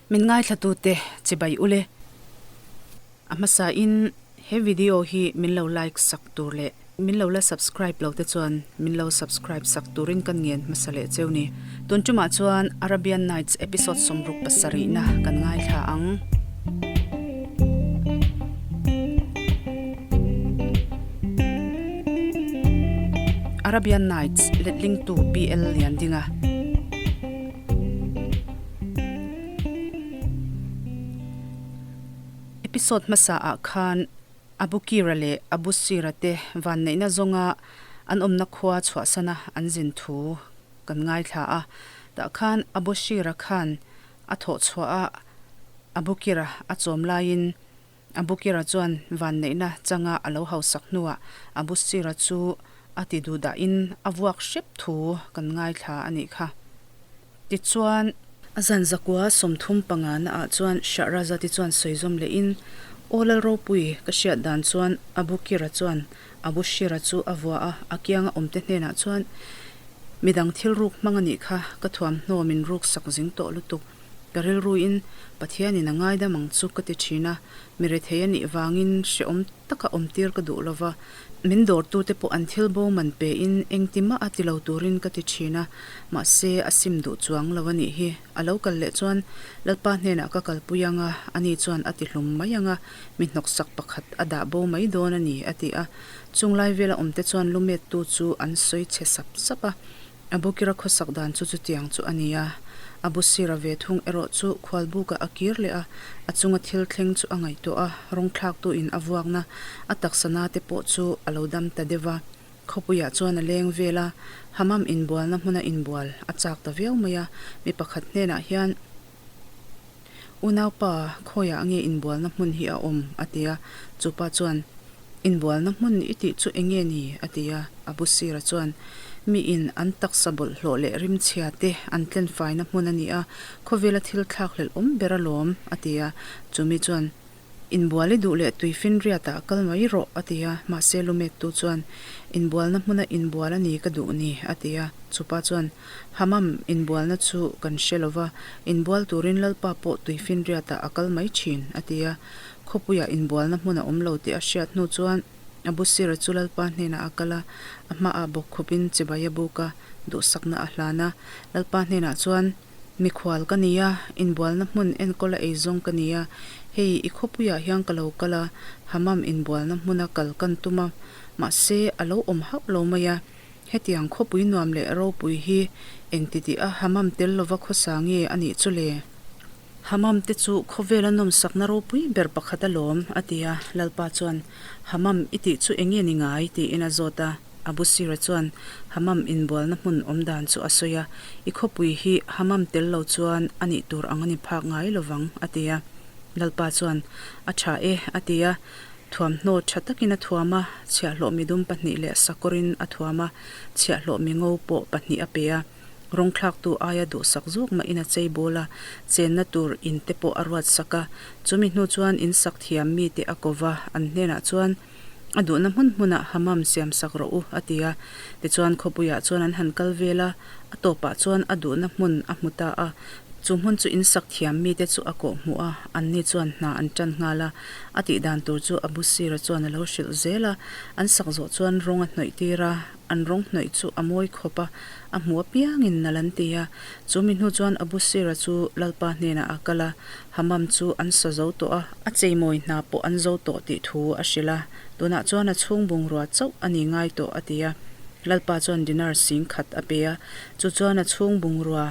Min ngaithlatute chibai ule. A hmasain he video hi min lo like sak tur leh min lo la subscribe lo te chuan min lo subscribe sak turin ka ngen hmasa leh cheu ni. Tun tumah chuan Arabian Nights episode 67 na kan ngaithla ang. Arabian Nights letlingtu PL Liandinga. Episode hmasa ah khan Abu Kira leh Abu Sira te vanneihna zawnga an awmna khua chhuahsana an zin thu kan ngaithla a. Tah khan Abu Shira khan a thawh chhuah a Abu Kira a chawm laiin Abu Kira chuan vanneihna changa a lo hausak hnuah Abu Sira chu a ti duh dahin a vuak hrep thu kan ngaithla a nih kha. Tichuan, a zan zakua 35 na ah chuan Shahrazad-i chuan sawi zawm lehin, Aw Lalropui, ka hriat dan chuan Abu Kira chuan Abu Shira chu a vua a, a kianga awmte hnenah chuan, Midang thil ruk hmang a nih kha, ka thuamhnaw min ruk sak zing tawh lutuk. Ka rilruin Pathianin a ngaidam ang chu ka ti thin a, mi rethei a nih vangin hrehawm taka awmtir ka duh lova, min dawrtute pawh an thil bo man pein engti mah a ti lo turin ka ti thin a, mahse a sim duh chuang lo a nih hi. A lo kal leh chuan Lalpa hnenah ka kalpui ang a, ani chuan a ti hlum mai ang a, mi hnawksak pakhat a dah bo mai dawn a ni, a ti a. Chung lai vela awmte chuan lumettu chu an sawi chhe sap sap a. A bukira khawsak dan chu chutiang chu a ni a, a bu sira ve thung erawh chu khualbukah a kir leh a, a chunga thil thleng chu a ngaihtuah a, rawngthlaktuin a vuakna a taksa na te pawh chu a lo dam ta deuh va. Khawpuiah chuan a leng vel a, Hammam inbualna hmuna inbual a chak ta viau mai a, mi pakhat hnenah hian, Unaupa, khawiah nge inbualna hmun hi a awm? a ti a. Chupa chuan, Inbualna hmun i tih chu eng nge ni? a ti a. Abu Sira chuan, Miin an taksa bawlhhlawh leh rimchhia te an tlenfaina hmun a ni a, khawvela thil thlakhlelh awm ber alawm, a ti a. Chumi chuan, Inbual i duh leh tuifinriatah kal mai rawh, a ti a. Mahse lumettu chuan, Inbualna hmuna inbual a ni ka duh ni, a ti a. Chupa chuan, Hammam, inbualna chu kan hre lo va, inbual turin Lalpa pawh tuifinriatah a kal mai thin, a ti a. Khawpuiah inbualna hmun a awm lo tih a hriat hnu chuan Abu Sira chu Lalpa hnenah a kal a, a hmaah bawkkhupin chibai a buk a, duhsakna a hlan a. Lalpa hnenah chuan, Mikhual ka ni a, inbualna hmun enkawl a eizawng ka ni a, hei i khawpuiah hian ka lo kal a, Hammam inbualna hmuna kal kan tum a, mahse a lo awm hauh lo mai a, hetiang khawpui nuam leh ropui hi engti tih a Hammam tel lova khawsa nge a nih chu le? Hammam te chu khawvela nawmsakna ropui ber pakhat alawm, a ti a, Lalpa chuan, Hammam i tih chu enge ni ngai? tiin a zawt a. Abu Sira chuan Hammam inbualna hmun awm dan chu a sawi a, I khawpui hi Hammam tel lo chuan a nih tur ang a ni phak ngai lovang, a ti a. Lalpa chuan, A tha e, a ti a. Thuamhnaw tha takin a thuam a, chhiahhlawh midum pahnih leh sakawrin a thuam a, chhiahhlawh mingo pawh pahnih a pe a. Rawngthlaktu aia duhsak zawk mahin a chei bawl a, chenna tur in te pawh a ruatsak a. Chumi hnu chuan in sak thiam mite a ko va, an hnenah chuan, A duhna hmun hmunah Hammam siam sak rawh u, a ti a. Tichuan khawpuiah chuan an han kal vel a, a tawpah chuan a duhna hmun a hmu ta a. Chu hmun chu in sak thiam mite chu a kawh hmuh a, anni chuan hna an tan nghal a. A tih dan tur chu Abu Sira chuan a lo hrilh zel a. An sak zawh chuan rawng a hnawih tir a, an rawng hnawih chu a mawi khawp a, a hmu apiangin nal an ti a. Chu mi hnu chuan Abu Sira chu Lalpa hnenah a kal a, Hammam chu an sa zo tawh a, a cheimawi hna pawh an zo tawh tih thu a hrilh a, tunah chuan a chhung bungrua chauh a ni ngai tawh a ti a. Lalpa chuan dinar sing khat a pe a, chu chuan a chhung bungrua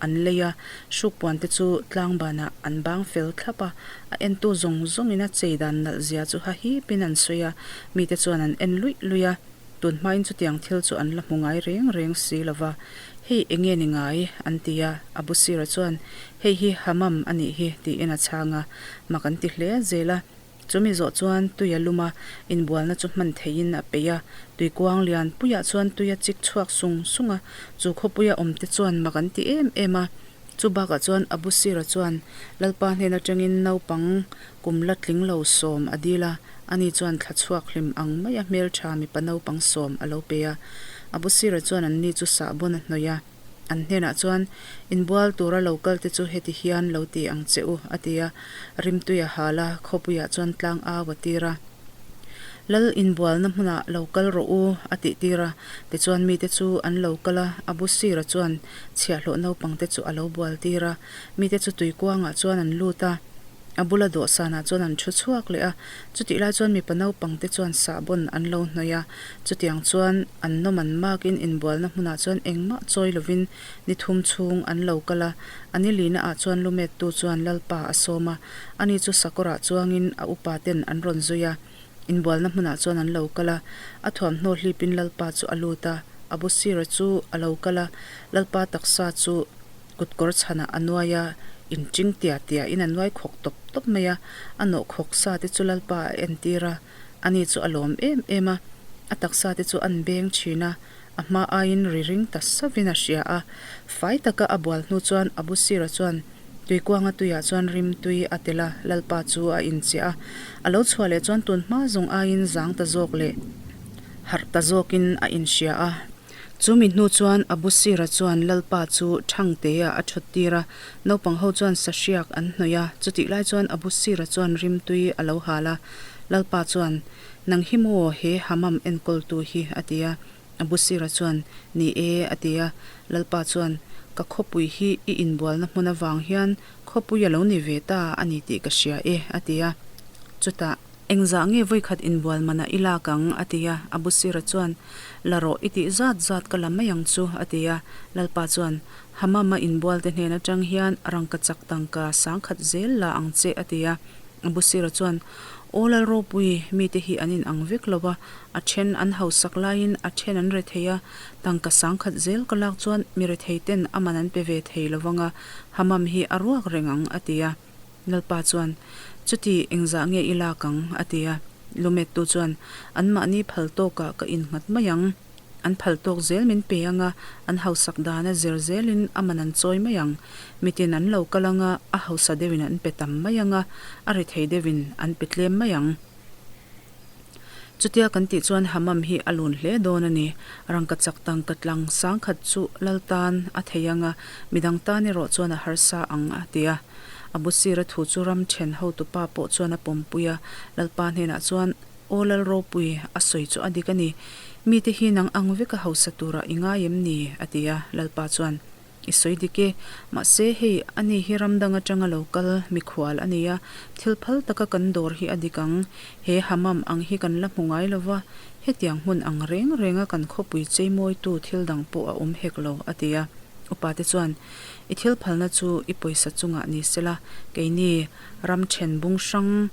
an lei a, hrukpuan te chu tlangbanah an bang fel thlap a, a entu zawng zawngin a chei dan nalh zia chu hahipin an sawi a, mite chuan an en luih luih a. Tun hmain chutiang thil chu an la hmu ngai reng reng si lo va, Hei eng nge ni ngai? an ti a. Abu Sira chuan, Hei hi Hammam a nih hi, tiin a chhang a. Mak an ti hle zel a. Chumi zawh chuan tui a lum a, inbualna chu hman theihin a peih a. Tuikuang lian puiah chuan tui a chik chhuak sung sung a, chu khawpuia awmte chuan mak an ti em em a. Chu bakah chuan Abu Sira chuan Lalpa hnen atangin naupang kum la tling lo sawm a dil a, ani chuan thla chhuak hlim ang maia hmeltha mipa naupang sawm a lo pe a. Abu Sira chuan anni chu sahbawn a hnawih a. An hnenah chuan, Inbual tura lo kal te chu heti hian lo ti ang che u, a ti a. Rimtui a hal a, khawpuiah chuan tlang au a tir a. Lal inbualna hmunah lo kal rawh u, a tih tir a. Tichuan mite chu an lo kal a, Abusira chuan chhiahhlawh naupangte chu a lo bual tir a. Mite chu tuikuangah chuan an lut a. A bula dawhsanah chuan an thu chhuak leh a, chutih lai chuan mipa naupang te chuan sahbawn an lo hnawih a, chutiang chuan an nawm an makin inbualna hmunah chuan engmah chawi lovin ni thum chhung an lo kal a, a ni lina ah chuan lumettu chuan Lalpa a sawm a, ani chu sakawrah chuangin a upa ten an rawn zui a, inbualna hmunah chuan an lo kal a, a thuamhnaw hlipin Lalpa chu a lut a, Abusira chu a lo kal a, Lalpa taksa chu. Kutkawr chhanah a nuai a, inching tia tiahin a nuai khawk tawp tawp mai a, a nawh khawk sa te chu Lalpa a entir a, ani chu a lawm em em a, a taksa te chu an beng thin a, a hma aiin ri ring ta savin a hria a, fai taka a bual hnu chuan Abusira chuan tuikuanga tuiah chuan rim tui a tel a, Lalpa chu a inchiah a, a lo chhuah leh chuan tun hma zawng aiin zang ta zawk leh harh ta zawkin a inhria a. Chumi hnu chuan Abusira chuan Lalpa chu Thangtea a thut tir a, naupang ho chuan sahriak an hnawih a, chutih lai chuan Abusira chuan rimtui a lo hal a, Lalpa chuan, Nang hi maw he Hamam enkawltu hi? a ti a. Abusira chuan, Ni e, a ti a. Lalpa chuan, Ka khawpui hi i inbualna hmun avang hian khawpui a lo ni ve ta a ni tih ka hria e, a ti a. Chutah. Engzah nge vawikhat inbual manah i lak ang? a ti a. Abusira chuan, La rawh, i tih zat zat ka la mai ang chu, a ti a. Lalpa chuan, Hamama inbualte hnen atang hian rangkachak tangka sangkhat zel la ang che, a ti a. Abusira chuan, Aw Lalropui, mite hi an inang vek lo a, a then an hausak laiin a then an rethei a, tangka sangkhat zel ka lak chuan mi retheiten a man an pe ve thei lo vang a, Hamam hi a ruak reng ang, a ti a. Lalpa chuan, Chuti, engzah nge i lak ang? a ti a. Lumettu chuan, Anmahni phal tawkah ka innghat mai ang. An phal tawk zel min pe ang a, an hausak dana zir zelin a man an chawi mai ang. Mitin an lo kal ang a, a hausa deuhin an pe tam mai ang a, a rethei deuhin an pe tlem mai ang. Chutia kan tih chuan Hamam hi a lun hle dawn a ni. Rangkachak tangka tlang sangkhat chu lal tan a thei ang a, midang tan erawh chuan a harsa ang a ti a. A busira thu chu ram then hotupa pawh chuan a pawmpui a, Lalpa hnenah chuan, Aw Lal Ropui, a sawi chu a dik a ni. Mite hi nang ang veka hausa turah i ngai em ni? a ti a. Lalpa chuan, I sawi dik e. Mahse, hei, ani hi ram dang atanga lo kal mikhual a ni a, thil phal taka kan dawr hi a dik ang. He hamam ang hi kan la hmu ngai lo va, hetiang hmun ang reng renga kan khawpui cheimawitu thil dang pawh a awm hek lo, a ti a. Upate chuan, I thil phalna chu i pawisa chungah ni sela, keini ram then bung hrang,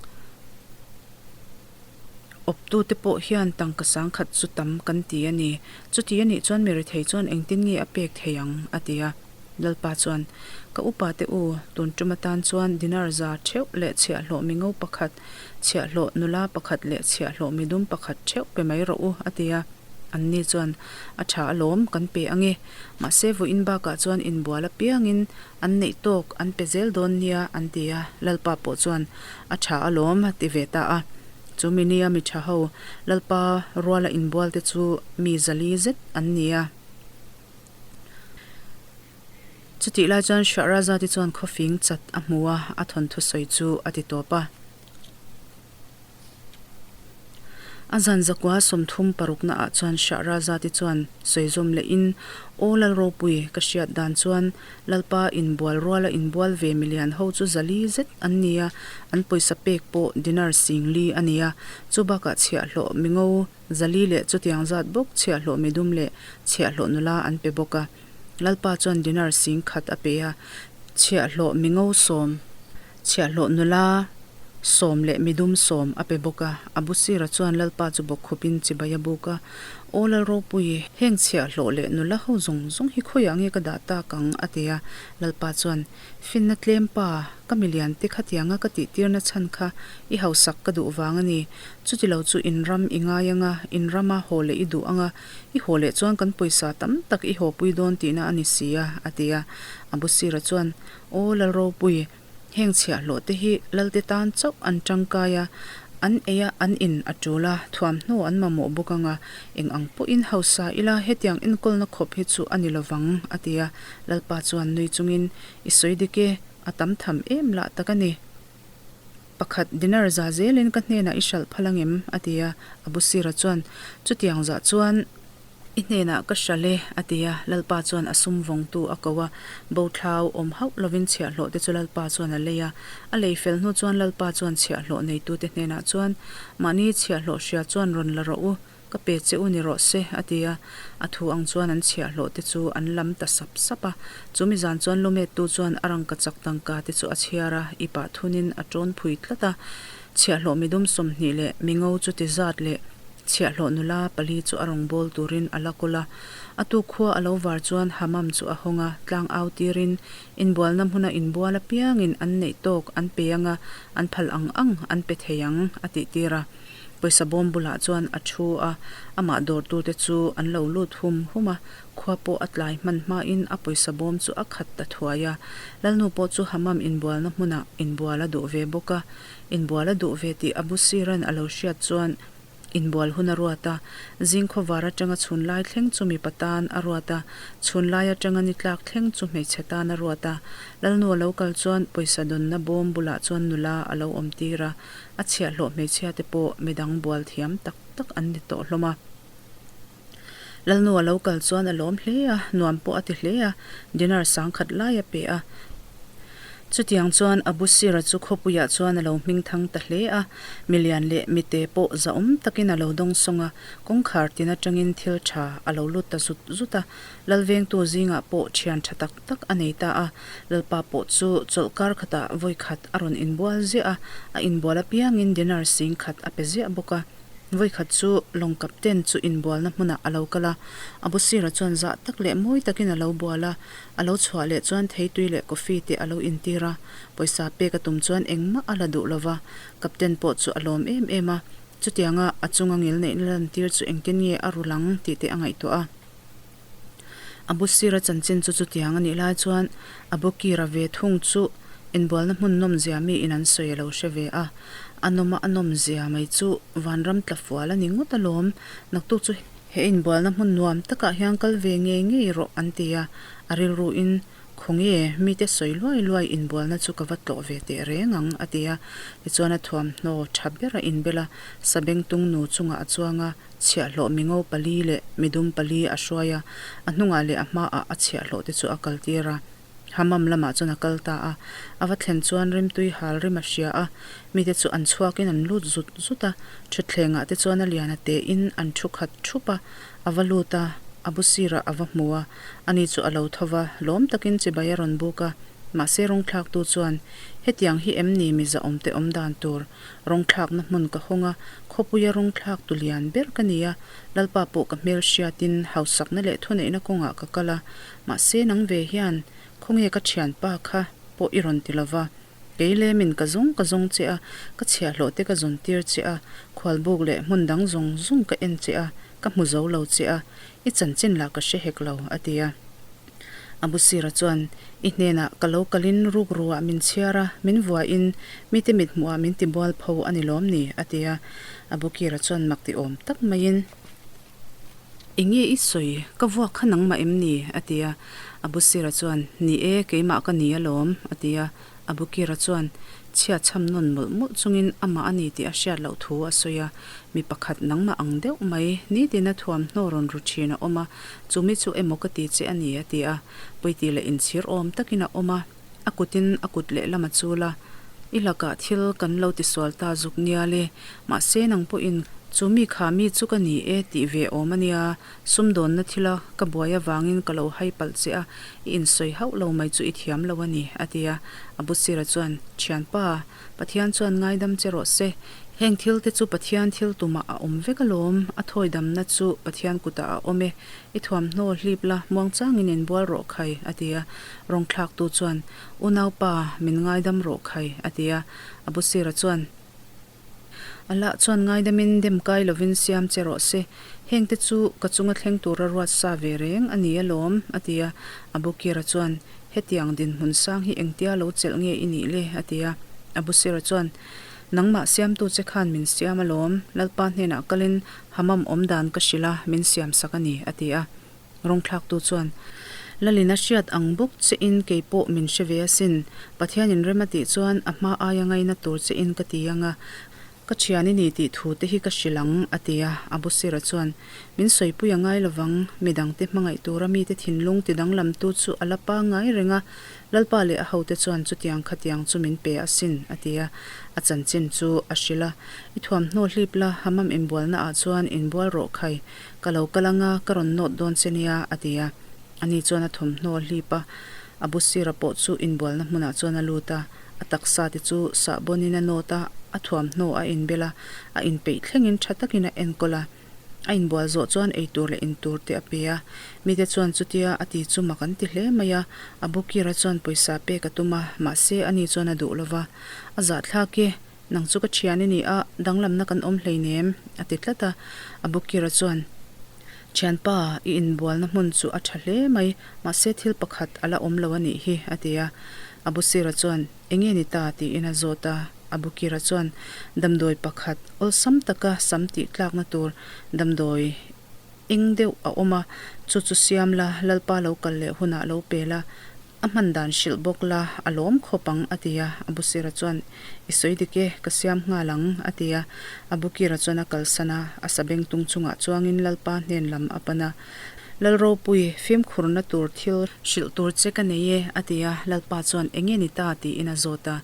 Awptute pawh hian tangka sangkhat chu tam kan ti a ni. Chuti a nih chuan mi rethei chuan engtin nge a pek thei ang? a ti a. Lalpa chuan, Ka upate u, tun tum atan chuan dinar za theuh leh chhiahhlawh mingo pakhat, chhiahhlawh nula pakhat leh chhiahhlawh midum pakhat theuh pe mai rawh u, a ti a. Anni chuan, A tha alawm, kan pe ang e. Mahse vawiin bakah chuan inbual apiangin An neih tawk an pe zel dawn nia an ti a, Lalpa pawh chuan a tha alawm a ti ve ta a. Chu mi nia mi tha ho Lalpa ruala inbual te chu mi zali zet an ni a. Chutih lai chuan Shahrazad-i chuan khawfing chat a hmu a, a thawnthu sawi chu a ti tawp a. A zan zakua 30 parukna ah chuan Shahrazad-i chuan sawizawm lehin, Aw Lalropui, ka hriat dan chuan Lalpa inbual ruala inbual ve milian ho chu zali zet an ni a, an pawisa pek pawh dinar singli a ni a, chu bakah chhiahhlawh mingo zali leh chutiang zat bawk chhiahhlawh midum leh chhiahhlawh nula an pe bawk a. Lalpa chuan dinar sing khat a pe a, chhiahhlawh mingo sawm, Chhiahhlawh nula sawm leh midum sawm a pe bawk a. Abusira chuan Lalpa chu bawkkhupin chibai a buk a, Aw Lalropui, heng chhiahhlawh leh nula ho zawng zawng hi khawiah nge ka dah tak ang? a ti a. Lalpa chuan, Finna tlem pa, ka milian te khatianga ka tihtirna chhan kha i hausak ka duh vang a ni. Chutilo chu in ram i ngai ang a, in rama haw leh i duh ang a, i haw leh chuan kan pawisa tam tak i hawpui dawn tihna a ni si a, a ti a. Abusira chuan, Aw Lalropui, heng chhiahhlawh te hi Lalte tan chauh an tangkai a, An ei a, an in a tul a, thuamhnaw an mamawh bawk ang a, eng ang pawhin hausa ila hetiang enkawlna khawp hi chu a ni lovang, a ti a. Lalpa chuan nui chungin, I sawi dik e, a tam tham em lah tak a ni. Pakhat dinar za zelin ka hnenah i hralh phal angem? a ti a. Abu Sira chuan, Chutiang zah chuan i hnenah ka hralh e, a ti a. Lalpa chuan a sum vawngtu a ko a, bo thlau awm hauh lovin chhiahhlawh te chu Lalpa chuan a lei a. A lei fel hnu chuan Lalpa chuan chhiahhlawh neitute hnenah chuan, Mahni chhiahhlawh hria chuan rawn la rawh u, Ka pe che u ni rawh se, a ti a. A thu ang chuan an chhiahhlawh te chu an lam ta sap sap a. Chu mi zan chuan lumettu chuan a rangkachak tangka te chu a chhiar a, i pah thunin a tawn phui tlat a. Chhiahhlawh midum 20 leh mingo chu ti zat leh chhiahhlawh nula pali chu a rawn bawl turin a la kawl a. A tuk khua a lo var chuan Hamam chu a hawng a, tlang au tirin inbualna hmuna inbual apiangin an neih tawk an pe ang a, an phal ang ang an pe thei ang, a tih tir a. Pawisa bawm bulah chuan a thu a, amah dawrtute chu an lo lut hum hum a, khua pawh a tlai hman hmain a pawisa bawm chu a khat ta thuai a. Lalnu pawh chu Hamam inbualna hmunah inbual a duh ve bawk a, inbual a duh ve tih Abu Siran a lo hriat chuan inbual hun a ruat a, zing khawvar atanga chhun lai thleng chu mipa tan a ruat a, chhun lai atanga ni tlak thleng chu hmeichhe tan a ruat a. Lalnu a lo kal chuan pawisa dawnna bawm bulah chuan nula a lo awm tir a, A chhiahhlawh hmeichhia te pawh midang bual thiam tak tak an ni tawh hlawm a. Lalnu a lo kal chuan a lawm hle a, nuam pawh a ti hle a, dinner sangkhat lai a pe a. Chutiang chuan Abu Sira chu khawpuiah chuan a lo hming thang ta hle a, milian leh mite pawh zahawm takin a lo dawngsawng a, kawngkhar tin atangin thil tha a lo lut ta zut zut a. Lalvengtu zingah pawh thian tha tak tak a nei ta a, Lalpa pawh chu chawlhkar khatah vawi khat a rawn inbual ziah a, a inbual apiangin dinar sing khat a pe ziah bawk a. Vawi khat chu lawng captain chu inbualna hmunah a lo kal a, a busira chuan zah tak leh mawi takin a lo bual a, a lo chhuah leh chuan theitui leh coffee te a lo intir a, pawisa pek a tum chuan engmah a la duh lo va, captain pawh chu a lawm em em a, chutianga a chunga ngilneihna lantir chu engtin nge a rul ang tih te a ngaihtuah a. A bu sira chanchin chu chutiang a nih lai chuan a bu kira ve thung chu inbualna hmun nawmzia miin an sawi a lo hre ve a. A nawma a nawmzia mai chu vanram tla fual a ni ngawt alawm. Naktuk chu he inbualna hmun nuam takah hian kal ve ngei ngei rawh an ti a. A rilruin Khawnge mite sawi luai luai inbualna chu ka va tlawh ve teh reng ang a ti a. Tichuan a thuamhnaw tha ber a inbel a, sabengtung nu chungah a chuang a. Chhiahhlawh mingo pali leh midum pali a hruai a, a hnungah leh a hmaah a chhiahhlawh te chu a kaltir a. Hamam lamah chuan a kal ta a, a va thlen chuan rimtui hal rim a hria a, mite chu an chhuakin an lut zut zut a, thutthlengah te chuan a lian a tein an thu khat thup a, a va lut a, a bu sirah a va hmu a, ani chu a lo tho va, lawm takin chibai a rawn buk a, mahse rawngthlaktu chuan, Hetiang hi em ni mi zahawmte awm dan tur? Rawng thlakna hmun ka hawng a, khawpuia rawng thlak tu lian ber ka ni a, Lalpa pawh ka hmel hriatin hausakna leh thuneihna kawngah ka kal a, mahse nang ve hian khawnge ka thianpa kha pawh i rawn ti lova, kei lemin ka zawng ka zawng che a, ka chhiahhlawh te ka zawn tir che a, khualbuk leh hmun dang zawng zawng ka en che a, ka hmu zo lo che a, i chanchin lah ka hre hek lo, a ti a. Abu Sira chuan, I hnenah ka lo kalin rukruah min chhiar a, min vuahin mite mithmuhah min tibual pho a ni lawm ni? a ti a. Abu Kira chuan mak ti awm tak maiin, Enge i sawi? Ka vuak kha nangmah em ni? a ti a. Abu Sira chuan, Ni e, keimah ka ni alawm, a ti a. Abu Kira chuan chhia chham nawn mawlh mawlh chungin amah a ni tih a hriat loh thu a sawi a, mi pakhat nangmah ang deuh mai, nitin a thuamhnaw rawn ru thin a awm a, chumi chu emaw ka ti che a ni a ti a, puiti leh inchhir awm takin a awm a, a kutin a kut lehlam a chul a, I lakah thil kan lo tisual ta zuk nial e, mahse nang pawhin chu mi kha mi chu ka ni e tih ve awm a nia, Sumdawnna thila ka buai avangin ka lo hai palh che a, i insawi hauh lo mai chu i thiam lo a ni, a ti a. Abu Sira chuan, Thianpa, Pathian chuan ngaidam che rawh se. Heng thil te chu Pathian thil tumah a awm vek alawm, a thawi damna chu Pathian kutah a awm e. I thuamhnaw hlip la, muangchangin inbual rawh khai, a ti a. Rawngthlaktu chuan, Unaupa, min ngaidam rawh khai, a ti a. Abu Sira chuan. Allah chuan ngaidamin dem kai lovin siam che rawh se, hengte chu ka chunga thleng tura ruat sa ve reng a ni alawm, a ti a. Abu Kira chuan, Hetiang dinhmun sang hi engtia lo chelh nge i nih le? a ti a. Abu Sira chuan, Nangmah siamtu che khan min siam alawm, Lalpa hnenah kalin Hammam awm dan ka hrilh a, min siam sak a ni, a ti a. Rawngthlaktu chuan, Lalin a hriat ang bawk che in kei pawh min hre ve asin, Pathianin rem a tih chuan a hma aia ngaina tur che in ka ti ang a, ka thian i ni tih thu te hi ka hrilh ang, a ti a. Abusira chuan, Min sawipui a ngai lovang, midangte hmangaih tura mite thinlung tidanglamtu chu a la pangngai reng a, Lalpa leh a hote chuan chutiang khatiang chu min pe asin, a ti a. A chanchin chu a hrilh a, I thuamhnaw hlip la, Hammam inbualnaah chuan inbual rawh khai, Ka lo kal anga ka rawn nawt dawn che nia, a ti a. Ani chuan a thawmhnaw a hlip a, a bu sira pawh chu inbualna hmunah chuan a lut a, a taksa te chu sahbawnin a nawt a, a thuamhnaw a inbel a, a inpeih thlengin tha takin a enkawl a. A inbual zawh chuan eitur leh intur te a pe a. Mite chuan chutia a ti chu mak an ti hle mai a, a bu kira chuan pawisa pek a tum a, mahse ani chuan a duh lova. A zahthlak e, Nang chu ka thian i ni a, danglamna kan awm hleinem, a ti tlat a. Abukira chuan, Thianpa, i inbualna hmun chu a tha hle mai, mahse thil pakhat a la awm lo a nih hi, a ti a. Abusira chuan, Enge ni ta? tiin a zawt a. Abukira chuan, Damdawi pakhat, awlsam taka sam tih tlakna tur damdawi eng deuh a awm a, chu chu siam la, Lalpa lo kal leh hunah lo pe la, a hman dan hrilh bawk la, a lawm khawp ang, a ti a. Abusira chuan, I sawi dik e, ka siam nghal ang, a ti a. Abukira chuan a kalsan a, a sabeng tung chungah chuangin Lalpa hnen lam a pan a. Lalropui, fimkhurna tur thil hrilh tur che ka nei e, a ti a. Lalpa chuan, Enge ni ta? tiin a zawt a.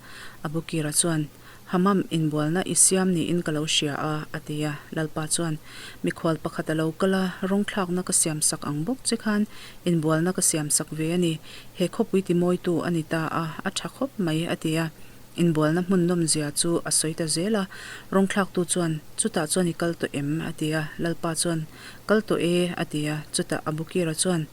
Abukira chuan, Hammam inbualna i siam niin ka lo hria a, a ti a. Lalpa chuan, Mikhual pakhat a lo kal a, rawng thlakna ka siam sak ang bawk che khan inbualna ka siam sak ve a ni. He khawpui timawitu a ni ta a, a tha khawp mai, a ti a. Inbualna hmun nawmzia chu a sawi ta zel a. Rawng thlaktu chuan, Chutah chuan i kal tawh em? a ti a. Lalpa chuan, Kal tawh e, a ti a. Chutah Abukira chuan,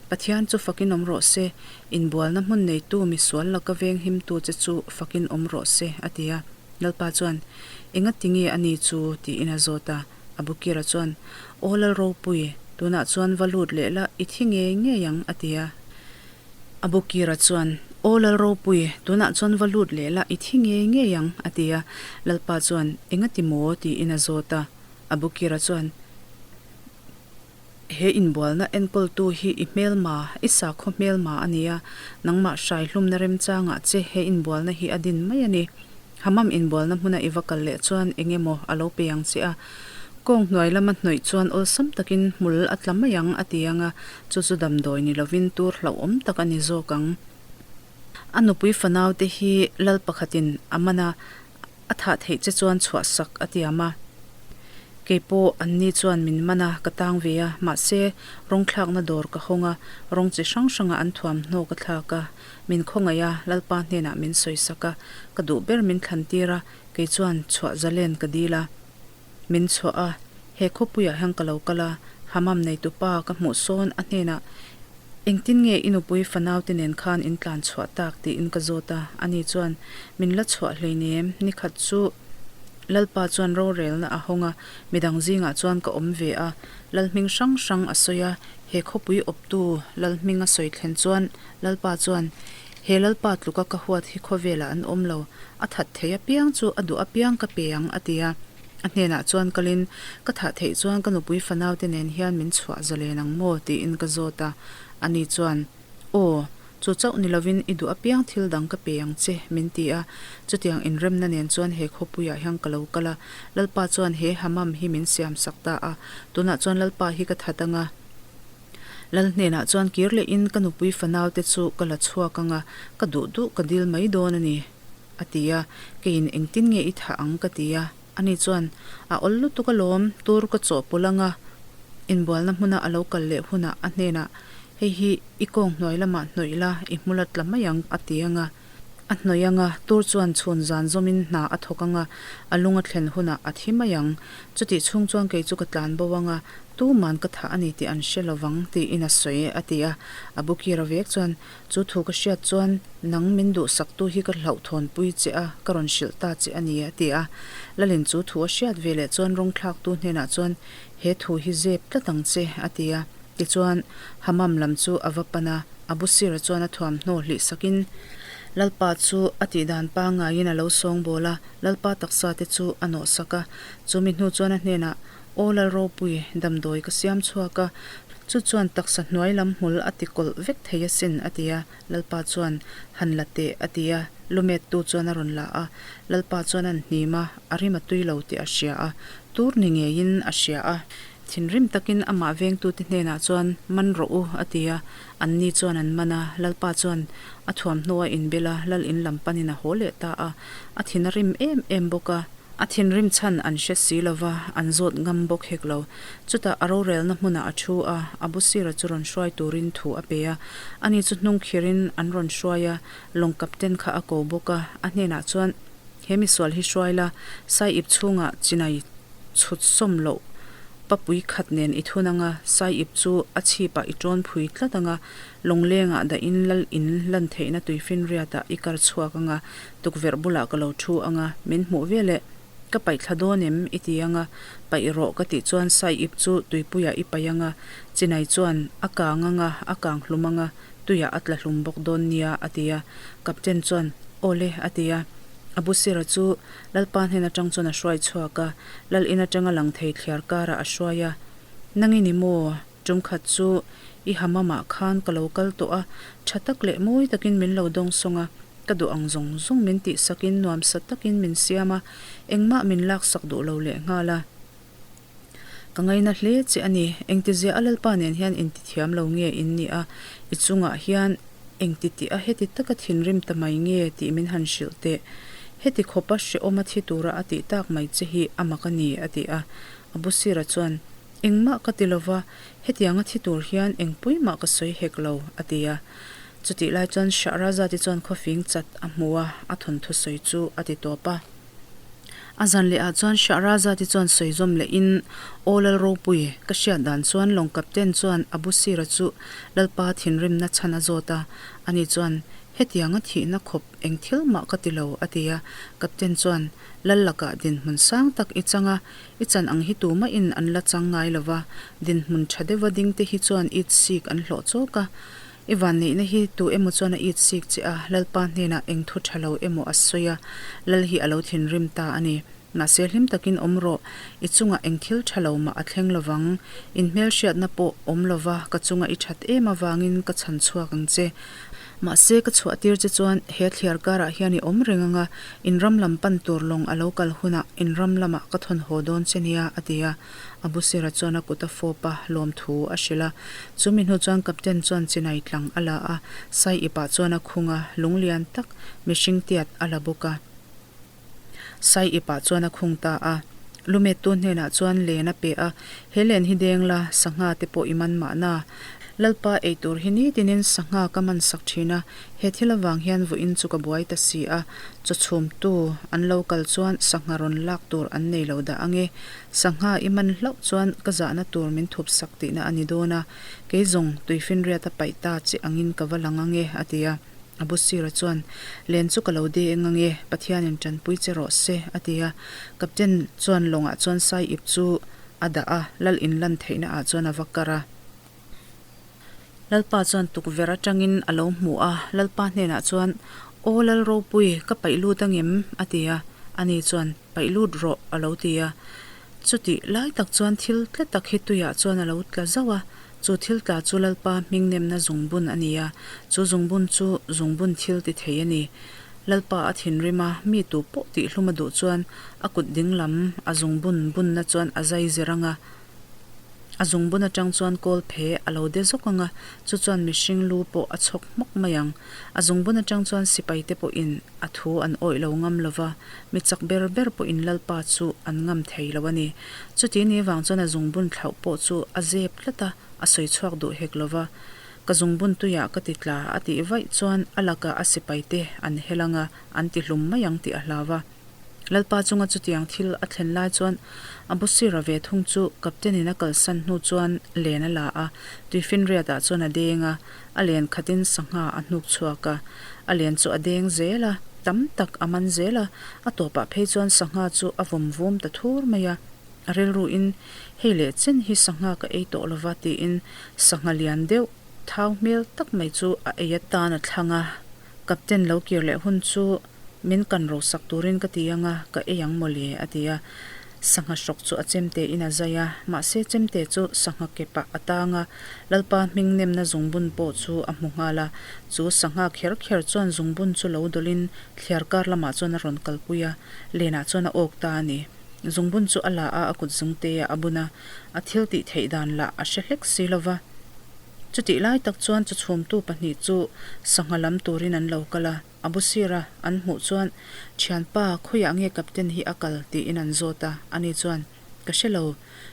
Pathian chu fakin awm rawh se, inbualna hmun neitu misual laka venghimtu che chu fakin awm rawh se, a ti a. Lalpa chuan, Enga tinge a ni chu? tiin a zawt a. Abukira chuan, Aw Lalropui, tunah chuan va lut leh la, i thi ngei ngei ang, a ti a. Abukira chuan, Aw Lalropui, tunah chuan va lut leh la, i thi ngei ngei ang, a ti a. Lalpa chuan, Enga ti maw? tiin a zawt a. Abukira chuan, He inbualna enkawltu hi i hmelma, i sakhaw hmelma a ni a, nangmah hrai hlumna remchangah che he inbualna hi a din mai a ni. Hammam inbualna hmuna i va kal leh chuan eng emaw a lo pe ang che a, kawng hnuai lama hnawih chuan awlsam takin hmul a tla mai ang a ti ang a, chu chu damdawi ni lovin tur hlauhawm tak a ni zawk ang. A nupui fanaute hi lal pakhatin a man a, A thah theih che chuan chhuah sak a tiam a. Kei pawh anni chuan min man a, ka tang ve a, mahse rawng thlakna dawr ka hawng a, rawng chi hrang hranga an thuamhnaw ka thlak a, min khawngaih a, Lalpa hnenah min sawi sak a, ka duh ber min thlan tir a, kei chuan chhuah zalen ka dil a, min chhuah a, he khawpuiah hian ka lo kal a, Hammam neitupa ka hmuh sawn a hnenah Engtin nge i nupui fanaute nen khan in tlan chhuah tak tiin ka zawt a, ani chuan min la chhuah hleinem, nikhat chu Lalpa chuan rorelna a hawng a, midang zingah chuan ka awm ve a, Lalhming hrang hrang a sawi a, he khawpui awptu Lalhming a sawi thlen chuan Lalpa chuan he Lalpa tluka ka huat hi khawvelah an awm lo, a that thei apiang chu a duh apiang ka pe ang a ti a. A hnenah chuan kalin, Ka thah theih chuan ka nupui fanaute nen hian min chhuah zalen ang maw? tiin ka zawt a. Ani chuan, Aw, chu chauh ni lovin i duh apiang thil dang ka pe ang che, min ti a. Chutiang inremna nen chuan he khawpuiah hian ka lo kal a. Lalpa chuan he Hammam hi min siam sak ta a. Tunah chuan Lalpa hi ka that ang a. Lal hnenah chuan kir lehin ka nupui fanaute chu ka la chhuak ang a, ka duh duh ka dil mai dawn a ni. A ti a, keiin engtin nge i thah ang ka ti a, ani chuan a awl lutuk alawm, tur ka chawhpawlh anga inbualna hmuna a lo kal leh hunah a hnenah hei hi i kawng hnuai lamah hnawih la, i hmul a tla mai ang a ti anga, a hnawih anga, tur chuan chhun zan zawmin hna a thawk anga, a lung a thlen hunah a thi mai ang, chutih chhung chuan kei chu ka tlan bo anga, tuman ka thah a ni tih an hre lovang tiin a sawi a ti a, a bukira vek chuan Chu thu ka hriat chuan nang min duhsaktu hi ka hlauhthawnpui che a, ka rawn hrilh ta che a ni, a ti a. Lalin chu thu a hriat ve leh chuan rawngthlaktu hnenah chuan he thu hi zep tlat ang che, a ti a. Tichuan, Hammam lam chu a va pan a, Abusira chuan a thuamhnaw hlih sakin. Lalpa chu a tihdan pangaiin a lo sawngbawl a, Lalpa taksa te chu a nawhsak a. Chu mi hnu chuan a hnenah, Aw Lalropui, damdawi ka siam chhuak a, chu chuan taksa hnuai lam hmul a ti kawlh vek thei asin, a ti a. Lalpa chuan, Han la teh, a ti a. Lumettu chuan a rawn la a. Lalpa chuan an hnim a, a rim a tui lo tih a hria a, tur ni ngeiin a hria a. Thinrim takin amah vengtute hnenah chuan, Man rawh u, a ti a. Anni chuan an man a, Lalpa chuan a thuamhnaw a inbel a, Lal in lam panin a haw leh ta a. A thin a rim em em bawk a. A thinrim chhan an hre si lo va, an zawt ngam bawk hek lo. Chutah a rorelna hmunah a thu a, a busira chu rawn hruai turin thu a pe a. Ani chu hnung khirin an rawn hruai a, lawng captain kha a ko bawk a, a hnenah chuan, He misual hi hruai la, sai ip chhungah chinai chhut sawm loh papui khat nen i thun anga, sai ip chu a chhipah i tawn phui tlat anga, lawnglengah dahin lal in lan theihna tuifinriatah i kar chhuak anga, tukverh bulah ka lo thu anga, min hmuh veleh ka paih thla dawn em i ti anga, paih rawh ka tih chuan sai ip chu tuipuiah i paih anga, chinai chuan a kang anga, a kang hlum anga, tuiah a tla hlum bawk dawn nia a ti a, captain chuan awle a ti a, Abusira chu Lalpa hnen atang chuan a hruai chhuak a, Lal in atanga lang thei thliar karah a hruai a, Nang i ni maw? Tum khat chu i hamamah khan ka lo kal tawh a, tha tak leh mawi takin min lo dawng sawng a, ka duh ang zawng zawng min tihsakin nuamsa takin min siam a, engmah min laksak duh lo leh nghal a. Ka ngaina hle che a ni, engtizia a Lalpa nen hian intithiam lo nge in nih a, i chungah hian engti tih a heti taka thinrim ta mai nge tih min han hrilh teh. Heti khawpa hrehawm a thi tura a tih tak mai che hi a mak a ni, a ti a. Abusira chuan, Engmah ka ti lova, hetianga thi tur hian engpui mah ka sawi hek lo, a ti a. Chutih lai chuan Shahrazad-i chuan khawfing chat a hmu a, a thawnthu sawi chu a ti tawp a. A zan leh ah chuan Shahrazad-i chuan sawi zawm leh in, Aw Lal Ropui, ka hriat dan chuan lawng captain chuan Abu Sira chu Lalpa thinrimna chhan a zawt a, ani chuan, Hetianga thihna khawp eng thil mah ka ti lo, a ti a. Captain chuan, Lal lakah dinhmun sang tak i chang a, i chan ang hi tumahin an la chang ngai lo va, dinhmun tha deuha ding te hi chuan it sik an hlawh chawk a. I vanneihna hi tu emaw chuan a it sik che a, Lalpa hnenah eng thu tha lo emaw a sawi a, Lal hi a lo thinrim ta a ni. Mahse hlim takin awm rawh, i chungah eng thil tha lo mah a thleng lovang. In hmelhriatna pawh awm lova ka chunga i that em avangin ka chhan chhuak ang che. Mahse ka chhuah tir che chuan he thliar karah hian i awm reng anga, in ram lam pan tur lawng a lo kal hunah in ram lamah ka thawn haw dawn che nia, a ti a. Abusira chuan a kut a fawp a, lawmthu a hrilh a. Chu mi hnu chuan Captain chuan chinai tlang a la a, sai ipah chuan a khung a, lung lian tak mihring tiat a la bawk a. Sai ipah chuan a khung ta a. Lumettu hnenah chuan len a pe a, He len hi deng la, sangha te pawh i man mahna. Lalpa ei tur hi nitinin sangha ka man sak thin a, he thil avang hian vawiin chu ka buai ta si a. Chaw chhumtu an lo kal chuan sangha rawn lak tur an nei lo dah ange. Sangha i man hlauh chuan ka zahna tur min thup sak tihna a ni dawn a, kei zawng tuifinriat a paih ta che angin ka va lang ange, a ti a. Abusira chuan, Len chu ka lo deng ange, Pathianin tanpui che rawh se, a ti a. Captain chuan lawngah chuan sai ip chu a dah a, lal in lan theihna ah chuan a va kar a. Lalpa chuan tukverh atangin a lo hmu a, Lalpa hnenah chuan, Aw Lal Ropui, ka paih lut angem? a ti a. Ani chuan, Paih lut rawh, a lo ti a. Chutih lai tak chuan thil tla tak hi tuiah chuan a lo tla zauh a, chu thil tla chu Lalpa hmingnemna zungbun a ni a, chu zungbun chu zungbun thil ti thei a ni. Lalpa a thinrim a, mi tu pawh tihhlum a duh chuan a kut dinglam a zungbun bunna chuan a zai zir ang a, A zungbun atang chuan kawl phe a lo de zawk ang a, chu chuan mihring lu pawh a chhawk hmawk mai ang. A zungbun atang chuan sipaite pawhin a thu an awih lo ngam lo va, mi chak ber ber pawhin Lalpa chu an ngam thei lo a ni. Chuti ni vang chuan a zungbun thlauh pawh chu a zep tlat a, a sawi chhuak duh hek lo va. Ka zungbun tuiah ka ti tla a tih vaih chuan a lakah a sipaite an hel ang a, an ti hlum mai ang tih a hlau a. Lalpa chunga chutiang thil a thlen lai chuan a busira ve thung chu Captain-in a kalsan hnu chuan len a la a, tuifinriatah chuan a deng a, a len khatin sangha a hnuk chhuak a, a len chu a deng zel a, tam tak a man zel a, a tawpah phei chuan sangha chu a vawm vum ta thur mai a, a rilruin hei leh chen hi sangha ka ei tawh lova tiin sangha lian deuh thau hmel tak mai chu a ei atan a thlang a. Captain lo kir leh hun chu min kan rosak turin ka ti ang a, ka ei ang mawle, a ti a. Sangha hrawk chu a chemte in a zai a, mahse chemte chu sangha kepah a tang a, Lalpa hming nemna zungbun pawh chu a hmu nghal a. Chu sangha kher kher chuan zungbun chu lo dawlhin thliar kar lamah chuan a rawn kalpui a, lenah chuan a awk ta a ni. Zungbun chu a la a, a kut zungte ah a bun a, a thil tih theih dan lah a hre hlek si lo va. Chutih lai tak chuan chawchhumtu pahnih chu sangha lam turin an lo kal a, a bu sira an hmuh chuan, Thianpa, khawiah nge Captain hi a kal? tiin an zawt a, ani chuan, Ka hre lo,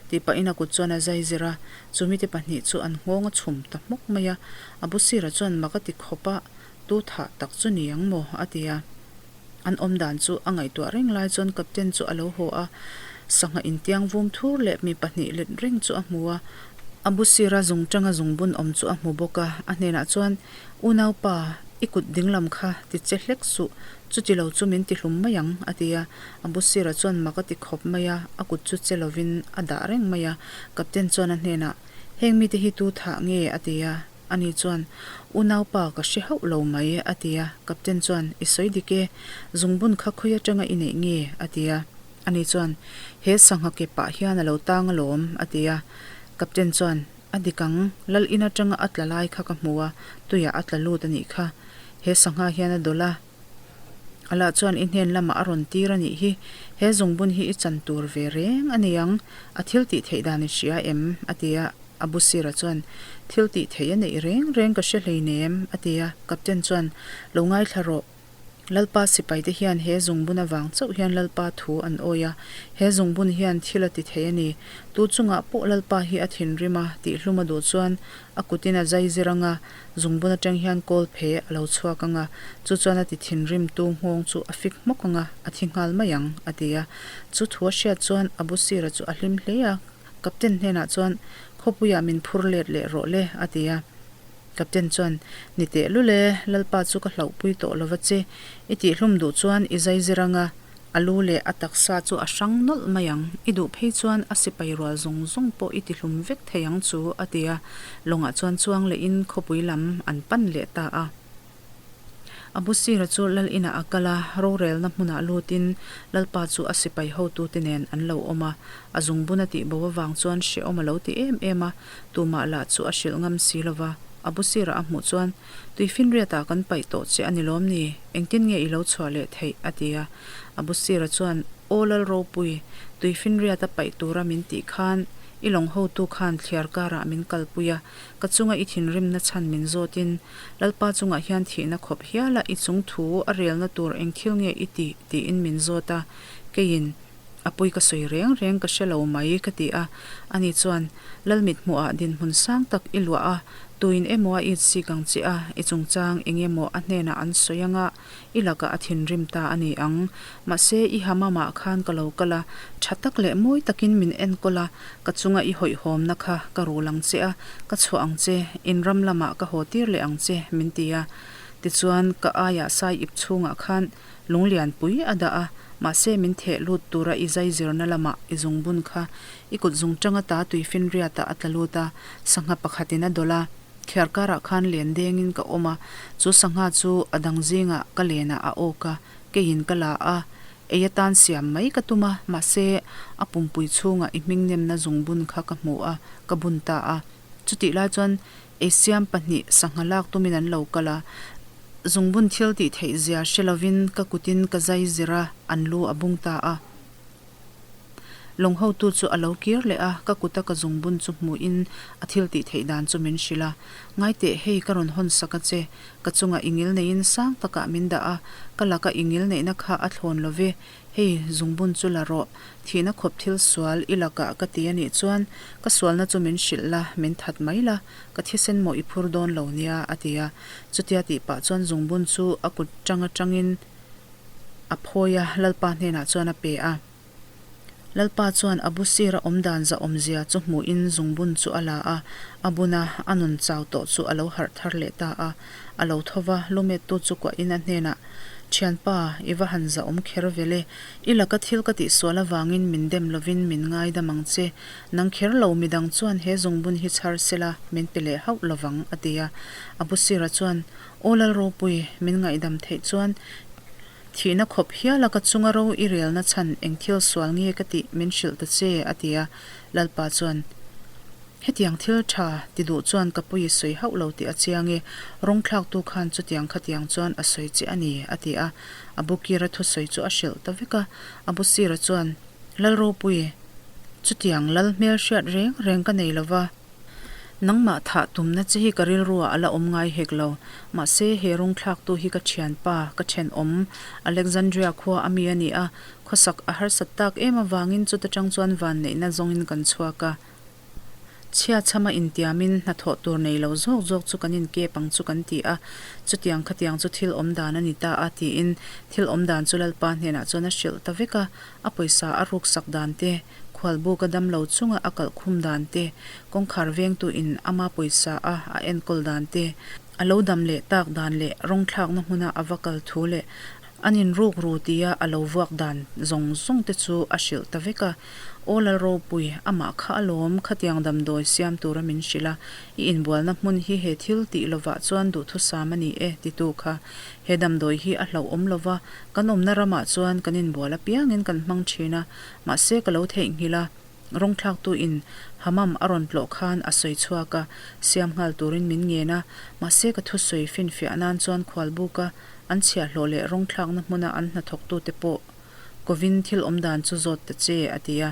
tih pahin a kut chuan a zai zir a, chumite pahnih chu an nghawng a chhum ta hmawk mai a, a bu sira chuan mak a ti khawp a, Tu thah tak chu ni ang maw? a ti a. An awm dan chu a ngaihtuah reng lai chuan Captain chu a lo haw a, sangha intiang vum thur leh mi pahnih let reng chu a hmu a. A bu sira zung tanga zungbun awm chu a hmu bawk a, a hnenah chuan, Unaupa, i kut dinglam kha ti che hlek suh, chuti lo chu min ti hlum mai ang, a ti a. A bu sira chuan mak a ti khawp mai a, a kut chu che lovin a dah reng mai a. Captain chuan a hnenah, Heng mite hi tu thah nge? a ti a. Ani chuan, Unaupa ka hre hauh lo mai, a ti a. Captain chuan, I sawi dik e, zungbun kha khawi atanga i neih nge? a ti a. Ani chuan, He sangha ke pah hian a lo tang alawm, a ti a. Captain chuan, A dik ang, lal in atanga a tla lai kha ka hmu a, tuiah a tla lut a nih kha. He sangha hian a dawlh a. A lah chuan i hnen lamah a rawn tir a nih hi, he zungbun hi i chan tur ve reng a ni ang, a thil tih theih dan i hria em? a ti a. A bu sira chuan, Thil tih theih a neih reng reng ka hre hleinem, a ti a. Captain chuan, Lo ngaithla rawh. Lalpa sipaite hian he zungbun avang chauh hian Lalpa thu an awi a, he zungbun hian thil a ti thei a ni. Tu chungah pawh Lalpa hi a thinrim a, tihhlum a duh chuan a kutin a zai zir ang a, zungbun atang hian kawl phe a lo chhuak ang a, chu chuan a ti thinrimtu nghawng chu a fik hmawk ang a, a thi nghal mai ang, a ti a. Chu thu a hriat chuan a bu sira chu a hlim hle a. Captain hnenah chuan, Khawpuiah min phur let leh rawh le, a ti a. Captain chuan, Ni teh lul e, Lalpa chu ka hlauhpui tawh lo va che. I tihhlum duh chuan i zai zir anga, a lu leh a taksa chu a hrang nawlh mai ang. I duh phei chuan a sipai rual zawng zawng pawh i tihlum vek thei ang chu, a ti a. Lawngah chuan chuang lehin khawpui lam an pan leh ta a. A bu sira chu lal inah a kal a, rorelna hmunah lutin Lalpa chu a sipai hotute nen an lo awm a. A zungbun a tihbo avang chuan hrehawm a lo ti em em a, tumah lah chu a hrilh ngam si lo va. A bu sira a hmuh chuan, Tuifinriatah kan paih tawh che a ni lawm ni? Engtin nge i lo chhuah leh theih? a ti a. A bu sira chuan, Aw Lal Ropui, tuifinriata paih tura min tih khan i lawng hotu khan thliar karah min kalpui a, ka chunga i thinrimna chhan min zawtin Lalpa chungah hian thihna khawp hiala i chung thu a relna tur eng thil nge i tih? tiin min zawt a, keiin, A pawi ka sawi reng reng ka hre lo mai ka ti a, ani chuan, Lal mithmuhah dinhmun sang tak i luah a, tuin emaw a it sik ang che a, i chungchang eng emaw a hnenah an sawi anga i lakah a thinrim ta a ni ang. Mahse, i hamamah khan ka lo kal a, tha tak leh mawi takin min enkawl a, ka chunga i hawihhawmna kha ka rul ang che a, ka chhuah ang che, in ram lamah ka haw tir leh ang che, min ti a. Tichuan, ka aiah sai ip chhungah khan lunglianpui a dah a, mahse min theh lut tura i zai zirna lamah i zungbun kha i kut zungtang ata tuifinriatah a tla lut a, sangha pakhatin a dawlh a. Thliar karah khan len dengin ka awm a, chu sangha chu a dang zingah ka lenah a awk a, keiin ka la a, ei atan siam mai ka tum a, mahse a pumpui chhungah i hmingnemna zungbun kha ka hmu a, ka bun ta a. Chutih lai chuan eisiam pahnih sangha lak tumin an lo kal a, zungbun thil tih theih zia hre lovin ka kutin ka zai zir a, an lu a bung ta a. Lawng hotu chu a lo kir leh a, ka kuta ka zungbun chu hmuhin a thil tih theih dan chu min hrilh a. Ngaiteh, hei ka rawn hawn sak a che, ka chunga i ngil neiin sang takah min dah a, ka laka i ngil neihna kha a thlawn lo ve, hei zungbun chu la rawh, thihna khawp thil sual i lakah ka ti a nih chuan ka sualna chu min hrilh la, min that mai la, ka thisen mawh i phur dawn lo nia, a ti a. Chutia tih pah chuan zungbun chu a kut tang atangin a phawi a, Lalpa hnenah chuan a pe a. Lalpa chuan a bu sira awm dan zahawmzia chu hmuhin zungbun chu a la a, a bun a, a nun chau tawh chu a lo harh thar leh ta a. A lo tho va, lumettu chu kuahin a hnenah, Thianpa, i va han zahawm kher vel e. I laka thil ka tihsual avangin min dem lovin min ngaidam ang che. Nang kher lo midang chuan he zungbun hi chhar sela min pe leh hauh lovang, a ti a. Abusira chuan, Aw Lalropui, min ngaihdam theih chuan thihna khawp hiala ka chunga ro i relna chhan eng thil sual nge ka tih min hrilh ta che, a ti a. Lalpa chuan, Hetiang thil tha ti duh chuan ka pawi sawi hauh lo tih a chiang e, rawng thlaktu khan chutiang khatiang chuan a sawi che a ni, a ti a. A bukira thusawi chu a hrilh ta vek a. A busira chuan, Lalropui, chutiang lal hmel hriat reng reng ka nei lo va. Nangmah thah tumna che hi ka rilruah a la awm ngai hek lo. Mahse, he rawng thlaktu hi ka thianpa, ka thenawm, Alexandria khua a mi a ni a. Khawsak a harsat tak em avangin chuta tang chuan vanneihna zawngin kan chhuak a. Chhia chhama intiamin hnathawh tur nei lo zawk zawk chu kan inkep ang chu kan ti a, chutiang khatiang chu thil awm dan a ni ta a tiin thil awm dan chu Lalpa hnenah chuan a hrilh ta vek a, a pawisa a ruksak dan te, khualbuka damlo chunga a kalh khum dan te, kawngkhar vengtu in ama pawisa a a enkawl dan te, a lo dam leh tak dan leh rawng thlakna hmuna a va kal thu leh an inruk ru tia a lo vuak dan zawng zawng te chu a hrilh ta vek a. Aw Lalropui, amah kha alawm, khatiang damdawi siam tura min hrilh a, i inbualna hmun hi he thil tih lovah chuan duhthusam a ni e, titu kha. He damdawi hi a hlauhawm lova, kan awmna ramah chuan kan inbual apiangin kan hmang thin a, mahse ka lo theihnghilh a, rawngthlaktu in Hammam a rawn tlawh khan a sawi chhuak a, siam nghal turin min ngen a, mahse ka thusawi finfiah nan chuan khualbuka an chhiahhlawh leh rawngthlakna hmuna an hnathawktute pawh Kovin thil awm dan chu zawt ta che, a ti a.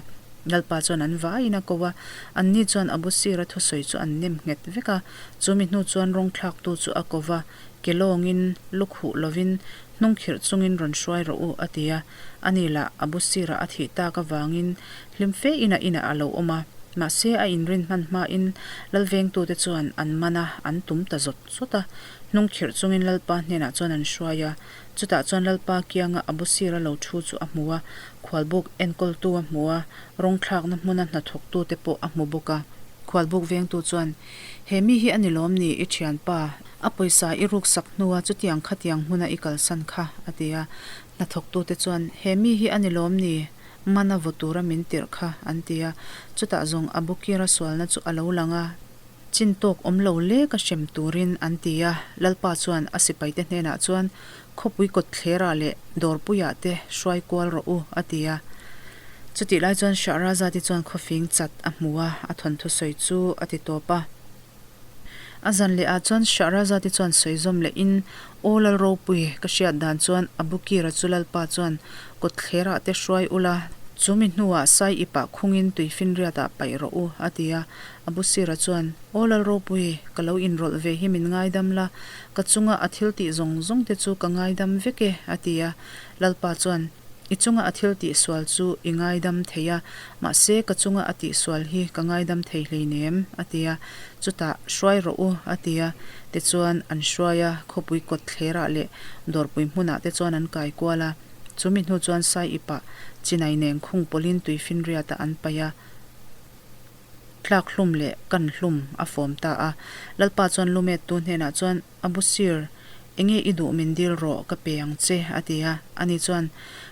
Lalpa chuan an vaiin a ko a, anni chuan a busira thusawi chu an nem nghet vek a. Chu mi hnu chuan rawng thlaktu chu a ko va, ke lawngin, lu khuh lovin, hnung khirh chungin rawn hruai rawh u, a ti a. Ani lah a busira a thih tak avangin hlim fe in a inah a lo awm a. Mahse, a inrin hman hmain Lalvengtute chuan an man a, an tum ta zawt zawt a. Hnung khirh chungin Lalpa hnenah chuan an hruai a. Chutah chuan Lalpa kianga a busira lo thu chu a hmu a, khualbuk enkawltu a hmu a, rawng thlakna hmuna hnathawktute pawh a hmu bawk a. Khualbuk vengtu chuan, He mi hi a ni lawm ni, i thianpa? A pawisa i ruksak hnua chutiang khatiang hmuna i kalsan kha, a ti a. Hnathawktute chuan, He mi hi a ni lawm ni, mana vaw tura min tirh kha, an ti a. Chutah zawng a bukira sualna chu a lo lang a. Chin tawk awm lo lek a hrem turin an ti a, Lalpa chuan a sipaite hnenah chuan, Khawpui kawtthlerah leh dawrpuiah te hruai kual rawh u, a ti a. Chutih lai chuan Shahrazad-i chuan khawfing chat a hmu a, a thawnthu sawi chu a ti tawp a. A zan leh ah chuan Shahrazad-i chuan sawi zawm lehin, Aw Lalropui, ka hriat dan chuan Abukir-a chu Lalpa chuan kawtthlerah te hruai ula, chu mi hnuah sai ipah khungin tuifinriatah paih rawh u, a ti a. Abusira chuan, Aw Lalropui, ka lo inrawlh ve hi min ngaidam la, ka chunga a thil tih zawng zawng te chu ka ngaidam vek e, a ti a. Lalpa chuan, I chunga a thil tih sual chu i ngaidam thei a, mahse ka chunga a tih sual hi ka ngaidam thei hleinem, a ti a. Chutah, Hruai rawh u, a ti a. Tichuan, an hruai a, khawpui kawt thlerah leh dawrpui hmunah te chuan an kai kual a. Chumi hnu chuan sai ipah chinai neng khung pawlhin tuifinriatah an paih a. Tlak hlum leh kan hlum a fawm ta a. Lalpa chuan lumettu hnenah chuan, Abu Sir, enge i duh min dil rawh, ka pe ang che, a ti a. Ani chuan,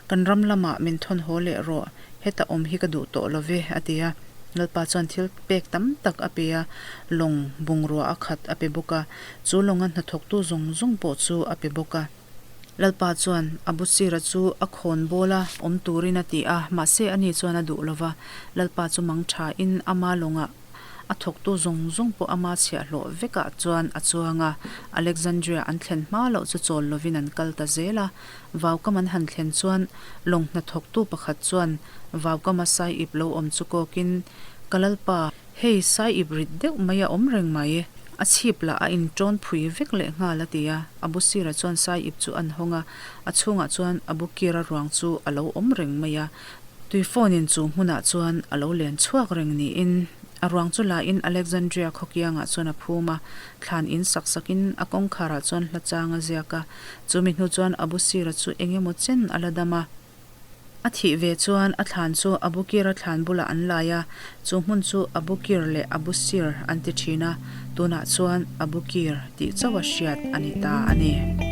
Kan ram lamah min thawn haw leh rawh, heta awm hi ka duh tawh lo ve, a ti a. Lalpa chuan thil pek tam tak a pe a, lawng bungrua a khat a pe bawk a, chu lawnga hnathawktu zawng zawng pawh chu a pe bawk a. Lalpa chuan a busira chu a khawn bawla awm turin a ti a, mahse ani chuan a duh lo va. Lalpa chu mang thain ama lawngah a thawktu zawng zawng pawh ama chhiahhlawh vekah chuan a chuang a. Alexandria an thlen hma loh chu chawl lovin an kal ta zel a. Vaukam an han thlen chuan lawng hnathawktu pakhat chuan vaukama sai ip lo awm chu kawkin, Ka Lalpa, Hei, sai ip rit deuh mai a awm reng mai. A chhip lah a inṭawn phui vek leh nghal a ti a. A bu sirah chuan sai ip chu an hawng a, a chhungah chuan a bu kira ruang chu a lo awm reng mai a. Tui phone in chu hmunah chuan a lo len chhuak reng niin a ruang chu la in Alexandria khaw kiangah chuan a phum a, thlan in sak sak in a kawngkharah chuan hla chang a ziak a. Chumi hnu chuan a bu sira chu eng emaw chen a la dam a. A thih ve chuan a thlan chu Abukir-a thlan bulah an lai a, chu hmun chu Abukir leh Abusir an ti thin a, tunah chuan Abukir tih chauha hriat a ni ta a ni.